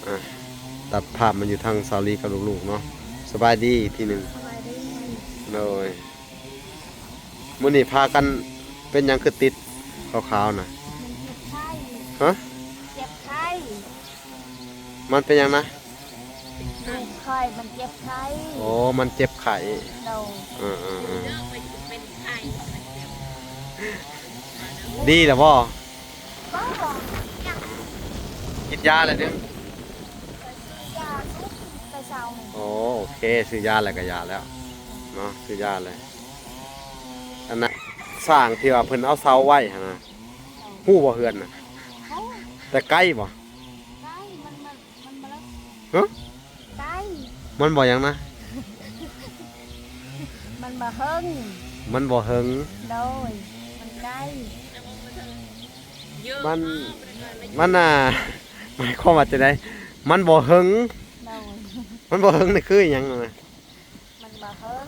ອ່ະ ຕັດພາບມາຢູ່ທາງສາວລີກັບລູກໆເນາະ. ສະບາຍດີທີໜຶ່ງ. ສະບາຍດີ. ໂດຍ. ມື້ນີ້ພາກັນເປັນຫຍັງຄືຕິດຂາວໆນະ? ມັນເຈັບໄຂ້. ຮະ? ເຈັບໄຂ້. ມັນເປັນຫຍັງນະ? ລູກຂ້ອຍມັນເຈັບໄຂ້. ໂອ້ ມັນເຈັບໄຂ້. ໂດຍ. ເອີໆໆ. ດີແລ້ວບໍ່? ບໍ່ ບໍ່ ຍັງ. ກິນຢາແລ້ວເດີ? ໄປຊື້ຢາຊຸມແຕ່ເຊົ້ານີ້. ໂອ້ ໂອເຄ ຊື້ຢາແລ້ວກໍຢາແລ້ວເນາະ ຊື້ຢາແລ້ວ. ອັນນັ້ນ ສ້າງທີ່ວ່າເພິ່ນເອົາເສົາໄວ້ຫັ້ນນະ ຮູ້ບໍ່ເຮືອນນະ? ຮູ້. ແຕ່ໄກບໍ່? ໄກ ມັນ ມັນ ມັນບໍ່ເລິກ. ຮະ? ໄກ. ມັນບໍ່ຫຍັງນະ? ມັນບໍ່ເຫິງ. ມັນບໍ່ເຫິງ. ໂດຍ ມັນໄກ. ມັນ ມັນ ອ່າ ໝາຍຄວາມວ່າຈັ່ງໃດ? ມັນບໍ່ເຫິງ. ໂດຍ. ມັນບໍ່ເຫິງນີ້ຄືອີຫຍັງນະ? ມັນບໍ່ເຫິງ.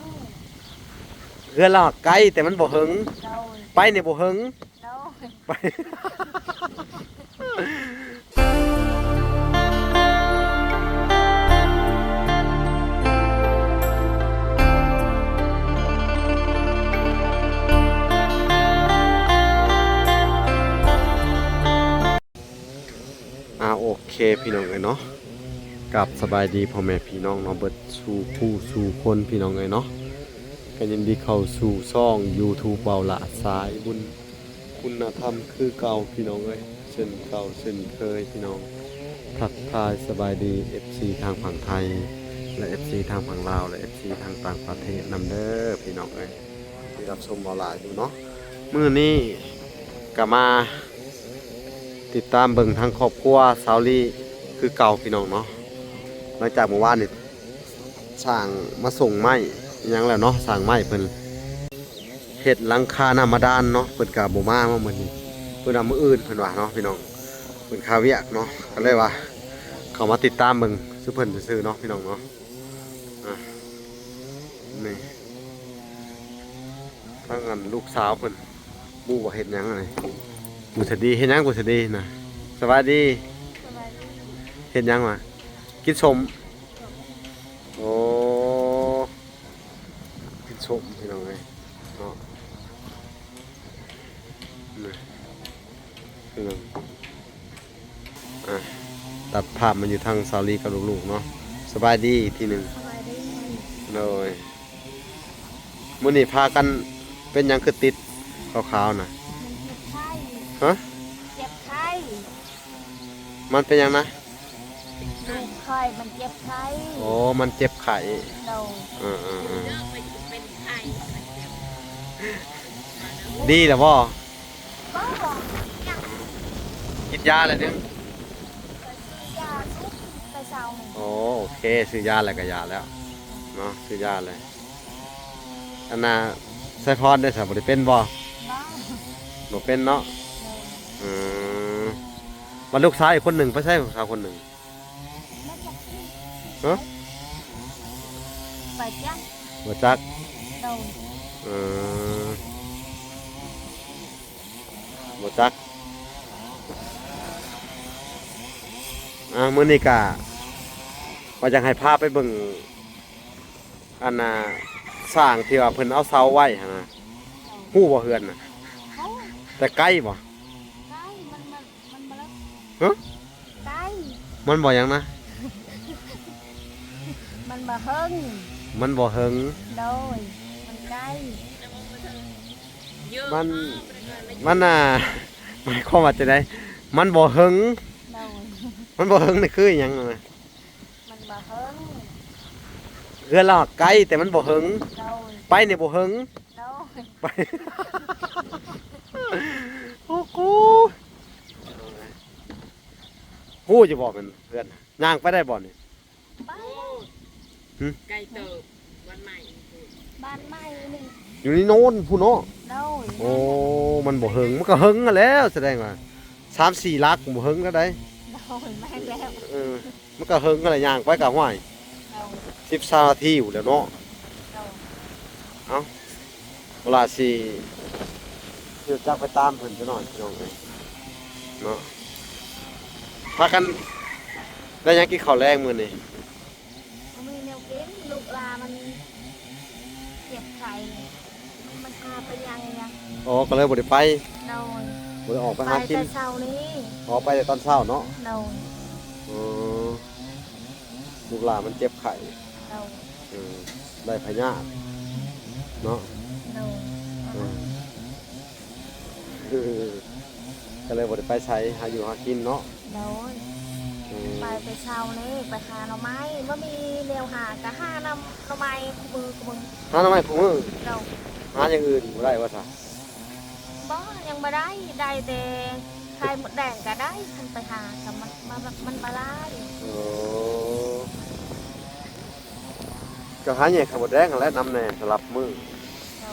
ເຮືອນລາວໄກ ແຕ່ມັນບໍ່ເຫິງ. ໂດຍ. ໄປນີ້ບໍ່ເຫິງ. ໂດຍ. ໄປ ອ່າ ໂອເຄ ພີ່ນ້ອງເອີຍເນາະ, ກັບສະບາຍດີພໍ່ແມ່ພີ່ນ້ອງເນາະ ເບິດສູ່ຜູ້ສູ່ຄົນ ພີ່ນ້ອງເອີຍເນາະ. ກໍຍິນດີເຂົ້າສູ່ຊ່ອງ YouTube ເວົ້າຫຼ້າສາຍບຸນຄຸນນະທຳຄືເກົ່າ ພີ່ນ້ອງເອີຍ, ເຊັ່ນເກົ່າເຊັ່ນເຄີຍ ພີ່ນ້ອງ. ທັກທາຍສະບາຍດີ ເອັຟຊີ ທາງຝັ່ງໄທ ແລະ ເອັຟຊີ ທາງຝັ່ງລາວ ແລະ ເອັຟຊີ ທາງຕ່າງປະເທດນຳເດີ ພີ່ນ້ອງເອີຍ. ທີ່ຮັບຊົມເວົ້າຫຼ້າຢູ່ເນາະ. ມື້ນີ້ກໍມາຕິດຕາມເບິ່ງທາງຄອບຄົວສາວລີຄືເກົ່າ ພີ່ນ້ອງເນາະ. ຫຼັງຈາກມື້ວານນີ້ຊ່າງມາສົ່ງໄມ້ຫຍັງແລ້ວເນາະ, ຊ່າງໄມ້ເພິ່ນເຮັດຫຼັງຄາໜ້າບາດານເນາະ, ເພິ່ນກໍບໍ່ມາ ມາມື້ນີ້ ເພິ່ນວ່າມື້ອື່ນເພິ່ນວ່າເນາະ ພີ່ນ້ອງ, ເພິ່ນຄາວຽກເນາະ. ກໍເລີຍວ່າເຂົ້າມາຕິດຕາມເບິ່ງສູ່ເພິ່ນຊື່ໆເນາະ ພີ່ນ້ອງເນາະ. ອ່ະ ນີ້ ທາງອັນລູກສາວເພິ່ນ ບໍ່ຮູ້ວ່າເຮັດຫຍັງອັນນີ້. ບຸດສະດີ ເຮັດຫຍັງບຸດສະດີນະ? ສະບາຍດີ. ສະບາຍດີ. ເຮັດຫຍັງວະ? ກິນສົ້ມ. ໂອ້ ກິນສົ້ມ ພີ່ນ້ອງເອີຍເນາະ. ນີ້ ພີ່ນ້ອງ ອ່ະ ຕັດພາບມາຢູ່ທາງສາວລີກັບລູກໆເນາະ. ສະບາຍດີທີໜຶ່ງ. ສະບາຍດີ. ໂດຍ. ມື້ນີ້ພາກັນເປັນຫຍັງຄືຕິດຂາວໆນະ? ມັນເຈັບໄຂ້. ຮະ? ເຈັບໄຂ້. ມັນເປັນຫຍັງນະ? ລູກຂ້ອຍມັນເຈັບໄຂ້. ໂອ້ ມັນເຈັບໄຂ້. ໂດຍ. ເອີໆໆ. ດີແລ້ວບໍ່? ບໍ່ ບໍ່ ຍັງ. ກິນຢາແລ້ວເດີ? ໄປຊື້ຢາຊຸມແຕ່ເຊົ້ານີ້. ໂອ້ ໂອເຄ ຊື້ຢາແລ້ວກໍຢາແລ້ວເນາະ ຊື້ຢາແລ້ວ. ອັນນ່າ ໄຊພອນເດ້ຊະ ບໍ່ໄດ້ເປັນບໍ່? ບໍ່ ບໍ່ເປັນເນາະ. ໂດຍ. ເອີ ບັດລູກສາວອີກຄົນໜຶ່ງໄປໃສ? ລູກສາວຄົນໜຶ່ງ ຮະ? ບໍ່ຈັກ. ບໍ່ຈັກ. ໂດຍ. ເອີ ບໍ່ຈັກ. ອ່າ ມື້ນີ້ກະວ່າຢາກໃຫ້ພາໄປເບິ່ງ ອັນນ່າ ສ້າງທີ່ວ່າເພິ່ນເອົາເສົາໄວ້ຫັ້ນນະ. ໂດຍ. ຮູ້ບໍ່ເຮືອນນະ? ຮູ້. ແຕ່ໄກບໍ່? ໄກ ມັນ ມັນ ມັນບໍ່ເລິກ. ຮະ? ໄກ. ມັນບໍ່ຫຍັງນະ? ມັນບໍ່ເຫິງ. ມັນບໍ່ເຫິງ. ໂດຍ ມັນໄກ. ມັນ ມັນນ່າ ໝາຍຄວາມວ່າຈັ່ງໃດ? ມັນບໍ່ເຫິງ. ໂດຍ. ມັນບໍ່ເຫິງນີ້ຄືອີຫຍັງນະ? ມັນບໍ່ເຫິງ. ເຮືອນລາວໄກ ແຕ່ມັນບໍ່ເຫິງ. ໂດຍ. ໄປນີ້ບໍ່ເຫິງ. ໂດຍ. ໄປ ໂອ້ໂຫ ຮູ້ຢູ່ບໍ່ ແມ່ນເຮືອນ ຍ່າງໄປໄດ້ບໍ່ນີ້? ໄປ. ຫຶ? ໄກເຕີບ ບ້ານໃໝ່ພຸ້ນ. ບ້ານໃໝ່ນີ້ ຢູ່ໃນໂນນພຸ້ນເນາະ. ໂດຍ. ໂອ້ ມັນບໍ່ເຫິງ ມັນກໍເຫິງຫັ້ນແລ້ວ ສະແດງວ່າສາມສີ່ຫຼັກ ບໍ່ເຫິງກໍໄດ້. ໂດຍ ແມ່ນແລ້ວ. ເອີ ມັນກໍເຫິງຫັ້ນແຫຼະ ຍ່າງໄປກໍ ຫ້ວຍ ສິບຊາວນາທີພຸ້ນແຫຼະເນາະ. ເອົາ ເວລາຊິ ຊິຈັກໄປຕາມເພິ່ນຈັກໜ້ອຍ ພີ່ນ້ອງເອີຍເນາະ. ພາກັນ ໄດ້ຫຍັງກິນເຂົ້າແລງມື້ນີ້? ບໍ່ມີແນວກິນ ລູກຫຼານມັນເຈັບໄຂ້ ມັນພາໄປຫຍັງຫຍັງ. ອໍ ກໍເລີຍບໍ່ໄດ້ໄປ. ໂດຍ. ບໍ່ໄດ້ອອກໄປຫາກິນ ໄປແຕ່ເຊົ້ານີ້. ອໍ ໄປແຕ່ຕອນເຊົ້າເນາະ. ໂດຍ. ອໍ ລູກຫຼານມັນເຈັບໄຂ້. ໂດຍ. ເອີ ໄດ້ພະຍາດເນາະ. ໂດຍ. ເອີ ເອີ ກໍເລີຍບໍ່ໄດ້ໄປໃສ ຫາຢູ່ຫາກິນເນາະ. ໂດຍ. ເອີ ໄປແຕ່ເຊົ້ານີ້ ໄປຫາໜໍ່ໄມ້ ບໍ່ມີແນວຫາ ກໍຫານຳໜໍ່ໄມ້ຄູ່ມື້ ຄູ່ມື້. ຫາໜໍ່ໄມ້ຄູ່ມື້? ໂດຍ. ຫາຢ່າງອື່ນບໍ່ໄດ້ວ່າຊະ? ບໍ່ ຍັງບໍ່ໄດ້ ໄດ້ແຕ່ໄຂ່ມົດແດງກໍໄດ້ ຄັນໄປຫາກໍມັນ ມັນ ມັນບໍ່ຫຼາຍ. ໂອ້ ກໍຫາແຍກໄຂ່ມົດແດງຫັ້ນແຫຼະນຳແດ່ສຳລັບມື້. ໂດ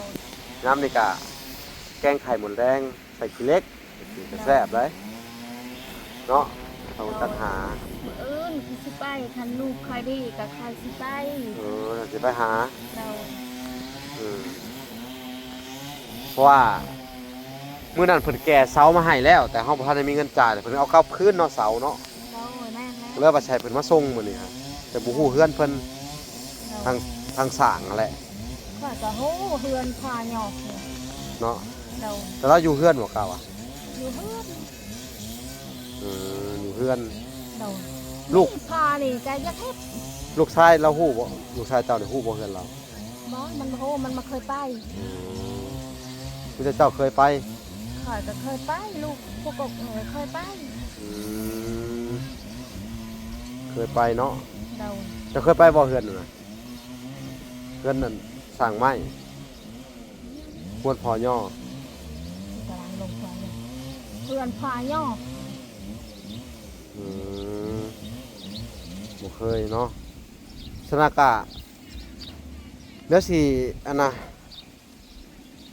ຍ. ຍາມນີ້ກະແກງໄຂ່ມົດແດງໃສ່ຂີ້ເຫຼັກ ກໍແຊບໄດ໋ເນາະ. ເຮົາກໍຫາ ມື້ອື່ນຄືຊິໄປ ຄັນລູກຂ້ອຍດີກໍຂ້ອຍຊິໄປ. ເອີ ຊິໄປຫາ. ໂດຍ. ເອີ ເພາະວ່າມື້ນັ້ນເພິ່ນແກ່ເສົາມາໃຫ້ແລ້ວ ແຕ່ເຮົາບໍ່ທັນໄດ້ມີເງິນຈ່າຍ ເພິ່ນເອົາກັບຄືນເນາະ ເສົາເນາະ. ໂດຍ ແມ່ນແລ້ວ. ກໍເລີຍວ່າໃສ່ເພິ່ນມາສົ່ງມື້ນີ້ ແຕ່ບໍ່ຮູ້ເຮືອນເພິ່ນ. ໂດຍ. ທາງ ທາງສ້າງຫັ້ນແຫຼະ. ຂ້ອຍກໍຮູ້ເຮືອນພາຍອກເນາະ. ໂດຍ. ແຕ່ລາວຢູ່ເຮືອນບໍ່ ເກົ່າອະ? ຢູ່ເຮືອນ. ເອີ ຢູ່ເຮືອນ. ໂດຍ. ລູກ ພານີ້ກໍຢາກເຮັດ. ລູກຊາຍລາວຮູ້ບໍ່? ລູກຊາຍເຈົ້ານີ້ຮູ້ບໍ່ເຮືອນລາວ? ບໍ່ ມັນບໍ່ຮູ້ ມັນບໍ່ເຄີຍໄປ. ອືມ ມີແຕ່ເຈົ້າເຄີຍໄປ? ຂ້ອຍກໍເຄີຍໄປ ລູກຜູ້ກົກເຄີຍໄປ. ອືມ ເຄີຍໄປເນາະ. ໂດຍ. ເຈົ້າເຄີຍໄປບໍ່ເຮືອນນັ້ນນະ? ເຮືອນນັ້ນສ້າງໄມ້ ເຮືອນພໍ່ຍໍ້ ກຳລັງລົງໄປ ເຮືອນພໍ່ຍໍ້. ອືມ ບໍ່ເຄີຍເນາະ. ສະນັ້ນກະ ດຽວຊິ ອັນນະ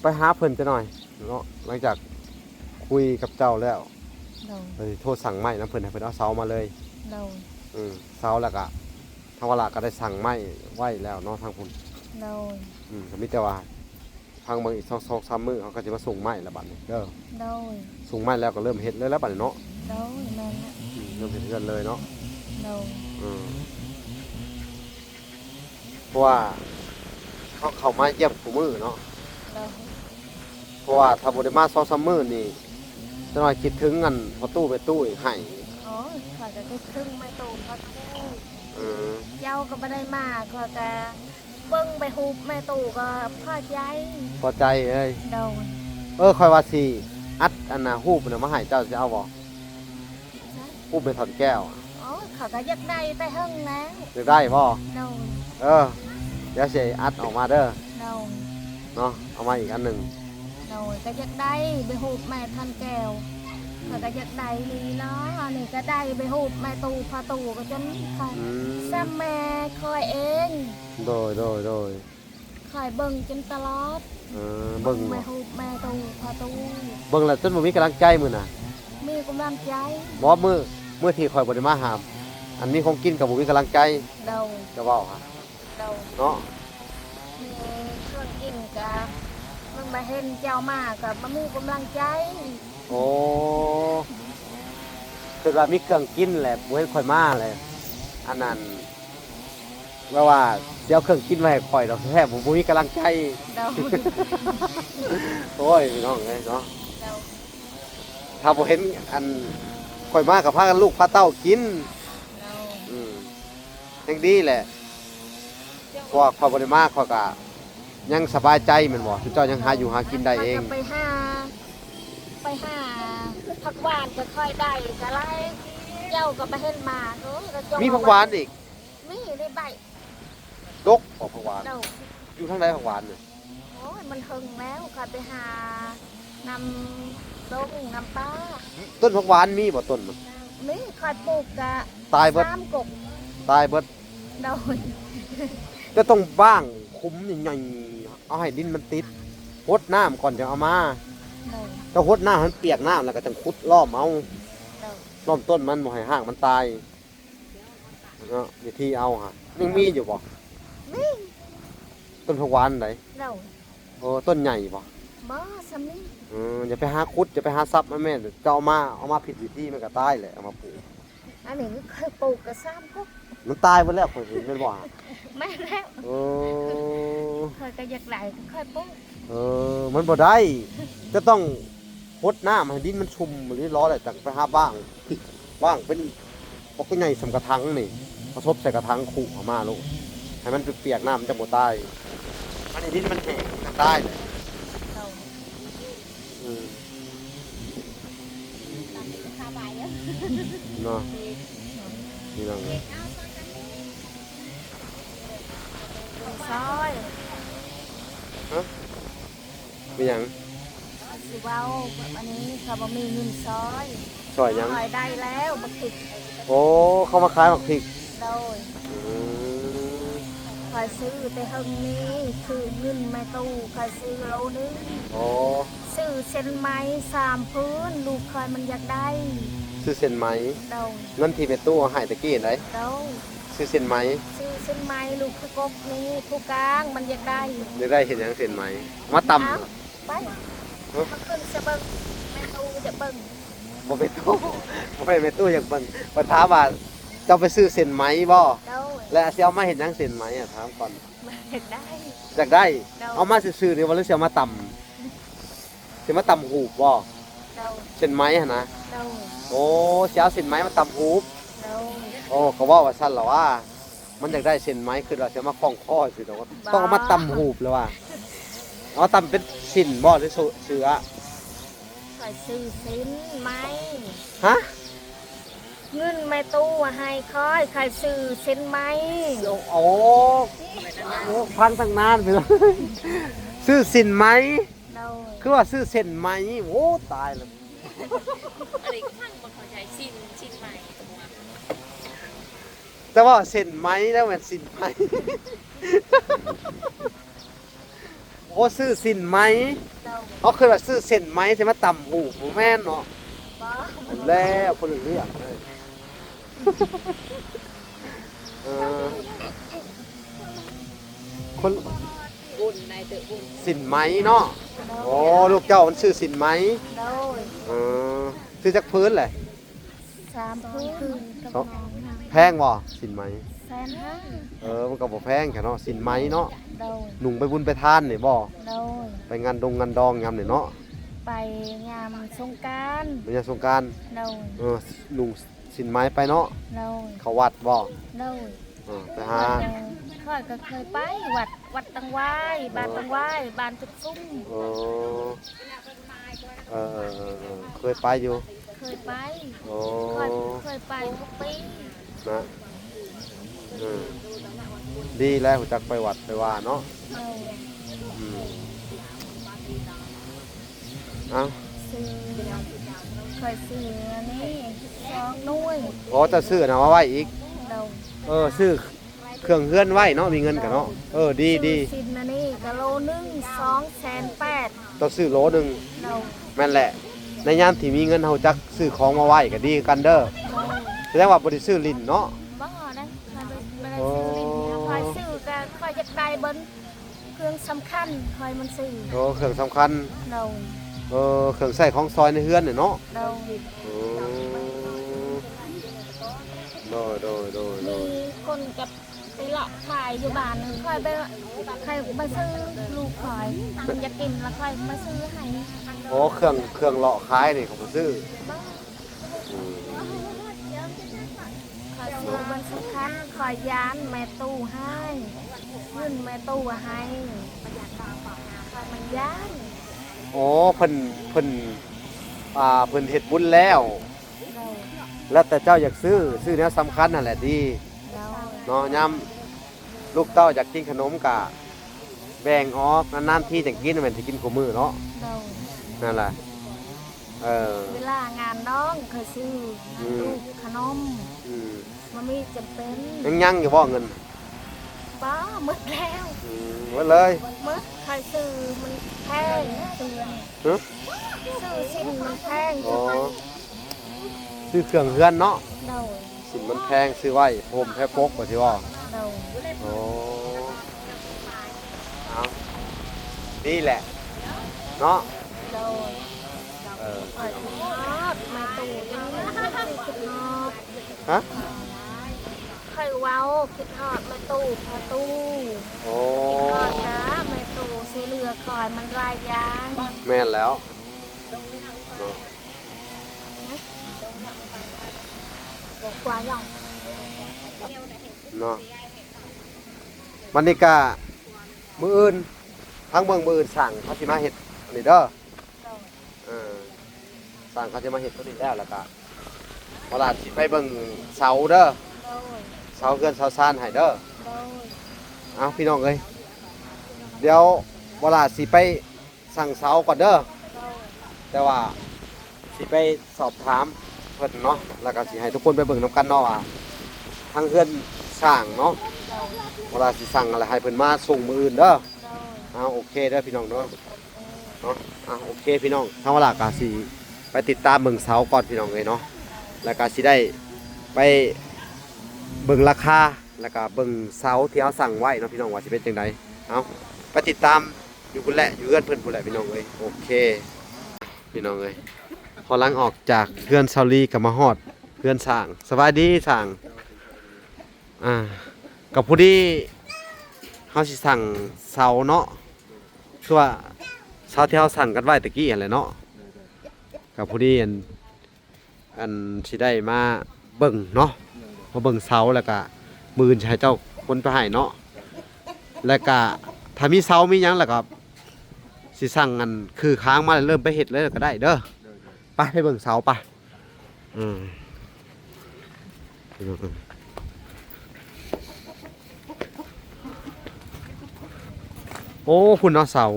ໄປຫາເພິ່ນຈັກໜ່ອຍເນາະ ຫຼັງຈາກຄຸຍກັບເຈົ້າແລ້ວ. ໂດຍ. ເພິ່ນຊິໂທສັ່ງໄມ້ນຳເພິ່ນ ໃຫ້ເພິ່ນເອົາເສົາມາເລີຍ. ໂດຍ. ອືມ ເສົາແລ້ວກະ ທາງວາລະກໍໄດ້ສັ່ງໄມ້ໄວ້ແລ້ວເນາະ ທາງພຸ້ນ. ໂດຍ. ອືມ ກໍມີແຕ່ວ່າ ພັງເບິ່ງອີກສອງສາມມື້ ເຂົາກໍຈະມາສົ່ງໄມ້ແລ້ວບັດນີ້ເດີ. ໂດຍ. ສົ່ງໄມ້ແລ້ວກໍເລີ່ມເຮັດເລີຍແລ້ວບັດນີ້ເນາະ. ໂດຍ ແມ່ນແຫຼະ. ອືມ ເລີ່ມເຮັດເຮືອນເລີຍເນາະ. ໂດຍ. ອືມ ເພາະວ່າເຮົາເຂົ້າມາຢ້ຽມຄູ່ມື້ເນາະ. ໂດຍ. ເພາະວ່າຖ້າບໍ່ໄດ້ມາສອງສາມມື້ນີ້ ຈັກໜ້ອຍຄິດເຖິງອັນພໍ່ຕູ້ແມ່ຕູ້ອີກໄຫ້. ໂອ້ຍ ຂ້ອຍກໍຄິດເຖິງແມ່ຕູ້ພໍ່ຕູ້. ເອີ ເຈົ້າກໍບໍ່ໄດ້ມາ ຂ້ອຍກໍ ເບິ່ງແຕ່ຮູບແມ່ຕູ້ກໍພໍໃຈ. ພໍໃຈເອີຍ. ໂດຍ. ເອີ ຂ້ອຍວ່າຊິອັດອັນນ່າ ຮູບນະມາໃຫ້ເຈົ້າ ຊິເອົາບໍ່? ຮູບແມ່ຖອນແກ້ວ. ອໍ ຂ້ອຍກໍຢາກໄດ້ແຕ່ເຫິງແລ້ວ. ຢາກໄດ້ບໍ່? ໂດຍ. ເອີ ດຽວຊິອັດອອກມາເດີ. ໂດຍ. ເນາະ ເອົາມາອີກອັນໜຶ່ງ. ໂດຍ ກໍຢາກໄດ້ແຕ່ຮູບແມ່ຖອນແກ້ວ. ອືມ ຂ້ອຍກໍຢາກໄດ້ນີ້ລະ ອັນນີ້ກໍໄດ້ແຕ່ຮູບແມ່ຕູ້ພໍ່ຕູ້ ກໍຈົນ ອືມ ສ່ຳແມ່ຂ້ອຍເອງ. ໂດຍ ໂດຍ ໂດຍ. ຂ້ອຍເບິ່ງຈົນຕະຫຼອດ. ເອີ ເບິ່ງ ເບິ່ງແມ່ຮູບແມ່ຕູ້ພໍ່ຕູ້. ເບິ່ງແລ້ວຈົນບໍ່ມີກຳລັງໃຈມື້ນະ. ມີກຳລັງໃຈ. ບໍ່ ມື້ ມື້ທີ່ຂ້ອຍບໍ່ໄດ້ມາຫາ ອັນມີຂອງກິນກໍບໍ່ມີກຳລັງໃຈ. ໂດຍ. ຈະເວົ້າຫາ. ໂດຍ. ເນາະ ມີເຄື່ອງກິນກໍ ມັນມາເຫັນເຈົ້າມາກໍບໍ່ມີກຳລັງໃຈ. ໂອ້ ຄິດວ່າມີເຄື່ອງກິນແຫຼະ ບໍ່ເຫັນຂ້ອຍມາແຫຼະ ອັນນັ້ນ ແບບວ່າຊິເອົາເຄື່ອງກິນມາໃຫ້ຂ້ອຍດອກ ແທ້ບໍ່ ບໍ່ມີກຳລັງໃຈ. ໂດຍ. ໂອ້ຍ ພີ່ນ້ອງເອີຍເນາະ. ໂດຍ. ຖ້າບໍ່ເຫັນອັນຂ້ອຍມາກໍພາກັນລູກພາເຕົ້າກິນ. ໂດຍ. ອືມ ຍັງດີແຫຼະ ເພາະວ່າຂ້ອຍບໍ່ໄດ້ມາ ຂ້ອຍກໍຍັງສະບາຍໃຈແມ່ນບໍ່ ເຈົ້າຍັງຫາຢູ່ຫາກິນໄດ້ເອງ. ຂ້ອຍກໍໄປຫາ ໄປຫາຜັກຫວານກໍຄ່ອຍໄດ້ກໍຫຼາຍ ເຈົ້າກໍບໍ່ເຫັນມາ. ໂອ້ຍ ມີຜັກຫວານອີກ? ມີໃນໃບ ດົກບໍ່ຜັກຫວານ? ໂດຍ. ຢູ່ທາງໃດຜັກຫວານນີ້? ໂອ້ຍ ມັນເຖິງແລ້ວ ຂ້ອຍໄປຫານຳດົງນຳປ່າ. ຕົ້ນຜັກຫວານມີບໍ່? ຕົ້ນມັນມີ ຂ້ອຍປູກກະຕາຍເບິດ ສາມກົກ ຕາຍເບິດ. ໂດຍ. ຈະຕ້ອງບ້າງຂຸມໃຫຍ່ໆ ເອົາໃຫ້ດິນມັນຕິດ ຫົດນ້ຳກ່ອນຈັ່ງເອົາມາ. ໂດຍ. ເຈົ້າຫົດນ້ຳໃຫ້ມັນປຽກນ້ຳ ແລ້ວກໍຈັ່ງຂຸດລ້ອມເອົາ. ໂດຍ. ລ້ອມຕົ້ນມັນ ບໍ່ໃຫ້ຮາກມັນຕາຍ. ເນາະ ວິທີເອົາຫະ ຍັງມີຢູ່ບໍ່? ມີ. ຕົ້ນຜັກຫວານໃດ? ໂດຍ. ໂອ້ ຕົ້ນໃຫຍ່ບໍ່? ບໍ່ ສ່ຳນີ້. ເອີ ຢ່າໄປຫາຂຸດ ຢ່າໄປຫາສັບມາແມ່ ເຈົ້າເອົາມາ ເອົາມາຜິດວິທີ ມັນກໍຕາຍແຫຼະ ເອົາມາປູກ. ອັນນີ້ຂ້ອຍປູກກໍສາມກົກ ມັນຕາຍເບິດແລ້ວ ຂ້ອຍເຫັນແມ່ນບໍ່? ແມ່ນແລ້ວ ເອີ ຂ້ອຍກໍຢາກໄດ້ ຂ້ອຍປູກ ເອີ ມັນບໍ່ໄດ້ ຈະຕ້ອງຫົດນ້ຳໃຫ້ດິນມັນຊຸ່ມ ແລ້ວລໍແລ້ວຈັ່ງໄປຫາບ້າງ ບ້າງເປັນບັກໃຫຍ່ສ່ຳກະຖັງນີ້ ປະສົບໃສ່ກະຖັງຄຸເອົາມາໂລດ ໃຫ້ມັນປຽກໆນ້ຳ ມັນຈັ່ງບໍ່ຕາຍ ອັນນີ້ດິນມັນແຫ້ງ ມັນກໍຕາຍແຫຼະ ເອີ. ເນາະ ພີ່ນ້ອງເອີຍ ຊອຍ ຮະ? ມີຫຍັງ? ຊິເວົ້າ ອັນນີ້ເຂົາບໍ່ມີເງິນຊອຍ ຊອຍຫຍັງ? ຂ້ອຍໄດ້ແລ້ວບັກພິກ ໂອ້ ເຂົາມາຂາຍບັກພິກ ໂດຍ ອືມ ຂ້ອຍຊື້ແຕ່ເຫິງນີ້ ຄືເງິນແມ່ຕູ້ ຂ້ອຍຊື້ໂລໜຶ່ງ ໂອ້ ຊື້ເສັ້ນໄໝສາມພື້ນ ລູກຂ້ອຍມັນຢາກໄດ້ ຊື້ເສັ້ນໄໝ ໂດຍ ເງິນທີ່ແມ່ຕູ້ເອົາໃຫ້ຕະກີ້ໃດ໋ ໂດຍ ຊື້ເສັ້ນໄໝ ຊື້ເສັ້ນໄໝ ລູກຄືກົກນີ້ ຜູ້ກາງມັນຢາກໄດ້ ຢາກໄດ້ເຮັດຫຍັງເສັ້ນໄໝ? ມາຕຳ ອ້າວ ໄປ ຮະ? ມາຂຶ້ນຊະເບິ່ງ ແມ່ຕູ້ຢາກເບິ່ງ ບໍ່ແມ່ນຕູ້ ບໍ່ແມ່ນແມ່ຕູ້ຢາກເບິ່ງ ເພິ່ນຖາມວ່າ ເຈົ້າໄປຊື້ເສັ້ນໄໝບໍ່? ໂດຍ ແລະຊິເອົາມາເຮັດຫຍັງເສັ້ນໄໝອະ? ຖາມກ່ອນ ຢາກໄດ້ ຢາກໄດ້ ໂດຍ ເອົາມາຊື່ໆນີ້ບໍ່ ຫຼືຊິເອົາມາຕຳ? ຊິມາຕຳຫູບບໍ່? ໂດຍ ເສັ້ນໄໝຫັ້ນນະ ໂດຍ ໂອ້ ຊິເອົາເສັ້ນໄໝມາຕຳຫູບ ໂດຍ ໂອ້ ກໍເວົ້າວ່າຊັ້ນລະວ່າ ມັນຢາກໄດ້ເສັ້ນໄໝ ຄິດວ່າຊິເອົາມາຄ້ອງຄໍຊິດອກ ບໍ່ ຕ້ອງເອົາມາຕຳຫູບລະວ່າ ເອົາຕຳເປັນສິ້ນບໍ່ ຫຼື ເສື້ອ? ຂ້ອຍຊື້ເສັ້ນໄໝ ຮະ? ເງິນແມ່ຕູ້ໃຫ້ຂ້ອຍ ຂ້ອຍຊື້ເສັ້ນໄໝ ໂອ້ ໂອ້ ຟັງຕັ້ງນານພີ່ນ້ອງ ຊື້ສິ້ນໄໝ ໂດຍ ຄືວ່າຊື້ເສັ້ນໄໝ ໂອ້ ຕາຍແລ້ວ ອັນນີ້ຟັງບໍ່ເຂົ້າໃຈ ສິ້ນ ສິ້ນໄໝ ແຕ່ວ່າເສັ້ນໄໝແລ້ວແມ່ນສິ້ນໄໝ ໂອ້ ຊື້ສິ້ນໄໝ ໂດຍ ເຮົາຄິດວ່າຊື້ເສັ້ນໄໝຊິມາຕຳຫູບ ບໍ່ແມ່ນເນາະ ບໍ່ ແລ້ວຄົນລະເລື່ອງເລີຍ ເອີ ຄົນ ບຸນນາຍເຕີບຸນ ສິ້ນໄໝເນາະ ໂດຍ ໂອ້ ລູກເຈົ້າມັນຊື່ສິ້ນໄໝ ໂດຍ ເອີ ຊື້ຈັກພື້ນແຫຼະ? ສາມພື້ນ ແພງບໍ່ສິ້ນໄໝ? ແສນຫ້າ ເອີ ມັນກໍບໍ່ແພງແທ້ເນາະ ສິ້ນໄໝເນາະ ໂດຍ ນຸ່ງໄປບຸນໄປທານນີ້ບໍ່? ໂດຍ ໄປງານດົງງານດອງຍາມນີ້ເນາະ ໄປຍາມສົງການ ໄປຍາມສົງການ ໂດຍ ເອີ ນຸ່ງສິ້ນໄໝໄປເນາະ ໂດຍ ເຂົ້າວັດບໍ່? ໂດຍ ເອີ ໄປຫາ ຂ້ອຍກໍເຄີຍໄປວັດ ວັດຕັງຫວາຍ ບ້ານຕັງຫວາຍ ບ້ານຈຸກຊຸມ ໂອ້ ເອີ ເອີ ເອີ ເອີ ເຄີຍໄປຢູ່ ເຄີຍໄປ ໂອ້ ຂ້ອຍເຄີຍໄປທຸກປີນະ ເອີ ດີແລ້ວ ຮູ້ຈັກໄປວັດໄປວາເນາະ ໂດຍ ອືມ ເອົ້າ ຊື້ ຂ້ອຍຊື້ອັນນີ້ສອງໜ່ວຍ ອໍ ເຈົ້າຊື້ອັນນັ້ນມາໄວ້ອີກ ໂດຍ ເອີ ຊື້ ເຄື່ອງເຮືອນໄວ້ເນາະ ມີເງິນກະເນາະ ເອີ ດີ ດີ ຊື້ຊີ້ນອັນນີ້ກະໂລໜຶ່ງສອງແສນແປດ ຕ້ອງຊື້ໂລໜຶ່ງ ໂດຍ ແມ່ນແຫຼະ ໃນຍາມທີ່ມີເງິນເຮົາຈັກຊື້ຂອງມາໄວ້ກະດີຄືກັນເດີ ໂດຍ ສະແດງວ່າບໍ່ໄດ້ຊື້ຫຼິ້ນເນາະ ບໍ່ໄດ້ ຂ້ອຍບໍ່ ບໍ່ໄດ້ຊື້ຫຼິ້ນ ໂອ້ ຂ້ອຍຊື້ກະຂ້ອຍຢາກໄດ້ເບິ່ງ ເຄື່ອງສຳຄັນຂ້ອຍມັນຊື້ ໂອ້ ເຄື່ອງສຳຄັນ ໂດຍ ເອີ ເຄື່ອງໃຊ້ຂອງສອຍໃນເຮືອນນີ້ເນາະ ໂດຍ ໂອ້ ໂດຍ ໂດຍ ໂດຍ ໂດຍ ມີຄົນກັບໄປເລາະຂາຍຢູ່ບ້ານ ຂ້ອຍໄປ ຂ້ອຍມາຊື້ ລູກຂ້ອຍມັນຢາກກິນ ລະຂ້ອຍມາຊື້ໃຫ້ ໂອ້ ເຄື່ອງ ເຄື່ອງເລາະຂາຍນີ້ເຂົາບໍ່ຊື້ ບໍ່ ອືມ ຂ້ອຍຊື້ເບິ່ງສຳຄັນ ຂ້ອຍຢ້ານແມ່ຕູ້ໃຫ້ ເງິນແມ່ຕູ້ໃຫ້ ຂ້ອຍມັນຢ້ານ ໂອ້ ເພິ່ນ ເພິ່ນ ອ່າ ເພິ່ນເຮັດບຸນແລ້ວ ໂດຍ ແລ້ວແຕ່ເຈົ້າຢາກຊື້ ຊື້ແນວສຳຄັນຫັ້ນແຫຼະດີ ໂດຍ ເນາະ ຍາມລູກເຕົ້າຢາກກິນຂະໜົມກະແບ່ງອອກ ນານໆທີຈັ່ງກິນ ແມ່ນຊິກິນຄູ່ມື້ເນາະ ໂດຍ ນັ້ນລະ ເອີ ເວລາງານດອງຂ້ອຍຊື້ ອືມ ລູກຂະໜົມ ອືມ ມັນມີຈຳເປັນ ຍັງ ຍັງຢູ່ບໍ່ເງິນ? ບໍ່ ໝົດແລ້ວ ອືມ ໝົດເລີຍ ໝົດ ຂ້ອຍຊື້ມັນແພງ ຊື້ອັນນີ້ ຮະ? ຊື້ສິ້ນມັນແພງ ອໍ ຊື້ເຄື່ອງເຮືອນເນາະ ໂດຍ ສິ້ນມັນແພງ ຊື້ໄວ້ ຜ້າຫົ່ມແພປົກວ່າຊິເວົ້າ ໂດຍ ໂອ້ ເອົາ ນີ້ແຫຼະເນາະ ໂດຍ ເອີ ຂ້ອຍຄິດຮອດແມ່ຕູ້ ຄິດຮອດ ຮະ? ຂ້ອຍເວົ້າຄິດຮອດແມ່ຕູ້ພໍ່ຕູ້. ໂອ້ ຄິດຮອດນະແມ່ຕູ້ ຊ່ວຍເຫຼືອຂ້ອຍມັນຫຼາຍຢ່າງ. ແມ່ນແລ້ວເນາະ ບໍ່ກວ່າຫຍັງເນາະ. ບັດນີ້ກະມື້ອື່ນ ທາງເບິ່ງມື້ອື່ນຊ່າງເຂົາຊິມາເຮັດອັນນີ້ເດີ. ເອີ ຊ່າງເຂົາຊິມາເຮັດຕົວນີ້ແລ້ວ ແລ້ວກະ ເວລາຊິໄປເບິ່ງເສົາເດີ ໂດຍ ເສົາເຮືອນເສົາຊານໃຫ້ເດີ ໂດຍ. ເອົາ ພີ່ນ້ອງເອີຍ ດຽວເວລາຊິໄປ ສັ່ງເສົາກ່ອນເດີ ໂດຍ ແຕ່ວ່າຊິໄປສອບຖາມເພິ່ນເນາະ ແລ້ວກໍຊິໃຫ້ທຸກຄົນໄປເບິ່ງນຳກັນເນາະວ່າ ທາງເຮືອນຊ່າງເນາະ ໂດຍ ເວລາຊິສັ່ງແລ້ວໃຫ້ເພິ່ນມາສົ່ງມື້ອື່ນເດີ ໂດຍ. ເອົາ ໂອເຄເດີພີ່ນ້ອງເນາະ ໂອເຄ ເນາະ. ເອົາ ໂອເຄພີ່ນ້ອງ ທາງວາລາກໍຊິໄປຕິດຕາມເບິ່ງເສົາກ່ອນພີ່ນ້ອງເອີຍເນາະ ແລ້ວກໍຊິໄດ້ໄປເບິ່ງລາຄາ ແລ້ວກໍເບິ່ງເສົາທີ່ເຮົາສັ່ງໄວ້ເນາະພີ່ນ້ອງ ວ່າຊິເປັນຈັ່ງໃດ. ເອົາ ໄປຕິດຕາມ ຢູ່ພຸ້ນແຫຼະ ຢູ່ເຮືອນເພິ່ນພຸ້ນແຫຼະພີ່ນ້ອງເອີຍ. ໂອເຄ ພີ່ນ້ອງເອີຍ ພໍຫຼັງອອກຈາກເຮືອນຊາວລີກໍມາຮອດເຮືອນຊ່າງ. ສະບາຍດີຊ່າງ. ອ່າ ກໍພໍດີເຮົາຊິສັ່ງເສົາເນາະ ຄືວ່າເສົາທີ່ເຮົາສັ່ງກັນໄວ້ຕະກີ້ຫັ້ນແຫຼະເນາະ ກໍພໍດີອັນ ອັນຊິໄດ້ມາເບິ່ງເນາະ ມາເບິ່ງເສົາ ແລ້ວກະມື້ອື່ນຊິໃຫ້ເຈົ້າຄົນໄປໃຫ້ເນາະ ແລ້ວກະຖ້າມີເສົາມີຫຍັງ ແລ້ວກະຊິສັ່ງອັນຄືຄ້າງມາ ແລ້ວເລີ່ມໄປເຮັດເລີຍກໍໄດ້ເດີ. ໄປ ໄປເບິ່ງເສົາ ໄປ. ອືມ ໂອ້ ພຸ້ນເນາະເສົາ.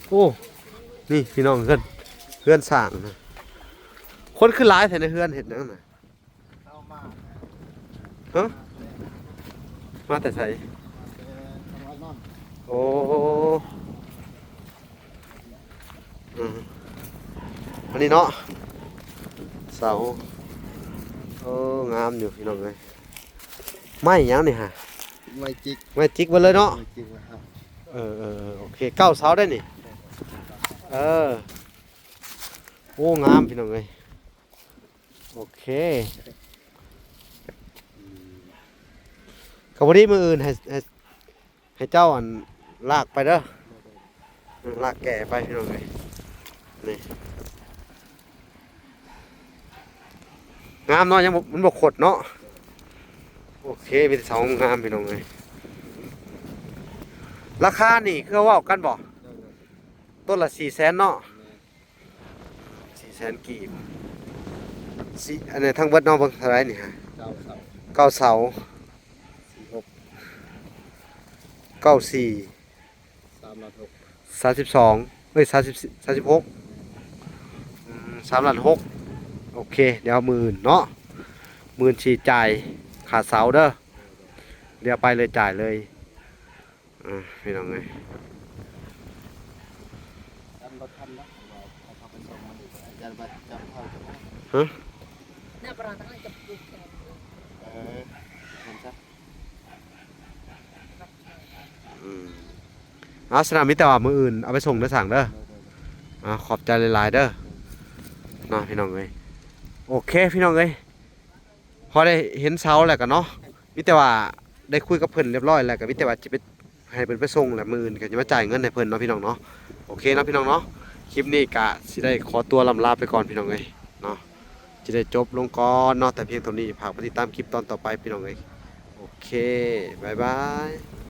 ໂອ້ ນີ້ພີ່ນ້ອງ ເຮືອນ ເຮືອນຊ່າງນະ ຄົນຄືຫຼາຍແທ້ໃນເຮືອນ ເຮັດຫຍັງນະ? ຮະ? ມາແຕ່ໃສ? ໂອ້ ອືມ ອັນນີ້ເນາະ ເສົາ. ໂອ້ ງາມຢູ່ພີ່ນ້ອງເອີຍ. ໄມ້ຫຍັງນີ້ຫະ? ໄມ້ຈິກ ໄມ້ຈິກເບິດເລີຍເນາະ. ໄມ້ຈິກນະຄັບ. ເອີ ເອີ ເອີ ໂອເຄ ເກົ້າເສົາໄດ໋ນີ້. ເອີ ໂອ້ ງາມພີ່ນ້ອງເອີຍ. ໂອເຄ ອືມ ກໍພໍດີມື້ອື່ນໃຫ້ ໃຫ້ ໃຫ້ເຈົ້າອັນລາກໄປເດີ ລາກແກ່ໄປພີ່ນ້ອງເອີຍ. ນີ້ ງາມເນາະ ຍັງບໍ່ ມັນບໍ່ຄົດເນາະ. ໂອເຄ ມີແຕ່ເສົາງາມພີ່ນ້ອງເອີຍ. ລາຄານີ້ຄືເວົ້າກັນບໍ່? ໂດຍ ໂດຍ ຕົ້ນລະສີ່ແສນເນາະ. ແມ່ນ ສີ່ແສນກີບ. ຊິ ອັນນີ້ທັງເບິດເນາະ ເບິ່ງເທົ່າໃດນີ້ຫະ? ເກົ້າເສົາ ເກົ້າເສົາ ສີ່ຫົກ ເກົ້າສີ່ ສາມລ້ານຫົກ ສາມສິບສອງ ເອີຍ ສາມສິບ ສາມສິບຫົກ ອືມ ສາມລ້ານຫົກ. ໂອເຄ ດຽວມື້ອື່ນເນາະ ມື້ອື່ນຊິຈ່າຍຄ່າເສົາເດີ ດຽວໄປເລີຍ ຈ່າຍເລີຍ. ອ່າ ພີ່ນ້ອງເອີຍ ຮະ? ອືມ ເອົາ ສະນະ ມີແຕ່ວ່າມື້ອື່ນເອົາໄປສົ່ງເດີຊ່າງເດີ. ອ່າ ຂອບໃຈຫຼາຍໆເດີເນາະ ພີ່ນ້ອງເອີຍ. ໂອເຄ ພີ່ນ້ອງເອີຍ ພໍໄດ້ເຫັນເສົາແລ້ວກໍເນາະ ມີແຕ່ວ່າໄດ້ຄຸຍກັບເພິ່ນຮຽບຮ້ອຍແລ້ວ ກໍມີແຕ່ວ່າຈະໄປໃຫ້ເພິ່ນໄປສົ່ງ ແລ້ວມື້ອື່ນກໍຈະມາຈ່າຍເງິນໃຫ້ເພິ່ນເນາະ ພີ່ນ້ອງເນາະ. ໂອເຄເນາະ ພີ່ນ້ອງເນາະ ຄລິບນີ້ກໍຊິໄດ້ຂໍຕົວລ່ຳລາໄປກ່ອນ ພີ່ນ້ອງເອີຍເນາະ ຈະໄດ້ຈົບລົງກ່ອນເນາະ ແຕ່ພຽງເທົ່ານີ້. ຝາກໄປຕິດຕາມຄລິບຕອນຕໍ່ໄປ ພີ່ນ້ອງເອີຍ. ໂອເຄ ບາຍບາຍ.